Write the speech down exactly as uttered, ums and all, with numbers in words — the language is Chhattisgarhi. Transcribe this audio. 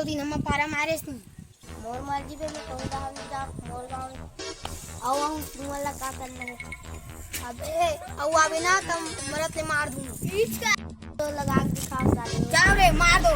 दिन हम पारा मारे थे। मोर मर्जी पे मैं कहूँ गाँव में जाओ, मोर गाँव में। आओ, आओ, तुमन ला का करना है? अबे, अउ आवे ना, त मरत ले मार दूँ। तो लगा के दिखाओ साले। जाओ रे, मार दो।